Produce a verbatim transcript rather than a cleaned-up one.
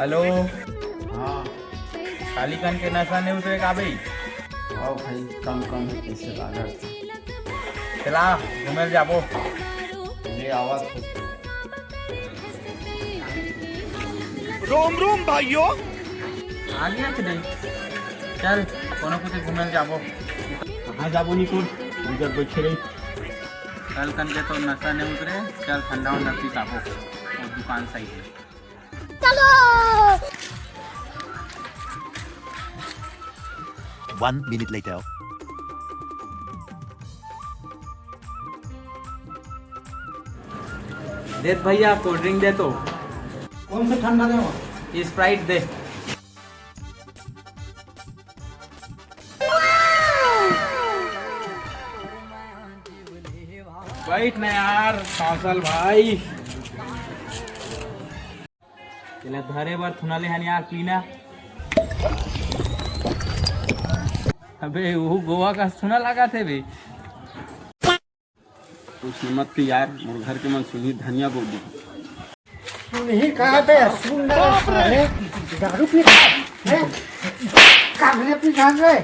Hello. हाँ। काली कन के नशा नहीं उतरे का भाई? हाँ भाई, कम कम है, कैसे लागत? चला, घूमे ल जाबो। ले आवत। रोम रोम भाइयों। आ गया कि नहीं? चल, कोनो कुछ घूमे ल जाबो। कहाँ जाबो निकुल? इधर बैठे रही। कल कन के तो नशा नहीं उतरे, चल ठंडा वंडा पी पाबो वो दुकान साइड में। चलो। One minute later. दे भैया, कोल्ड ड्रिंक दे तो। कौन सा ठंडा दे? स्प्राइट दे। बैठ ना यार, कौशल भाई। तेला धरे बर थुना ले हन यार, पीना। अबे, वो गोवा का सुना लगा थे बे। कुछ मत पी यार, मोर घर के मन सुनही, धनिया बोल दी। सुनही कहा बे, सुन ना रे साले, दारू पी रहा है? कागरे पी जान रे।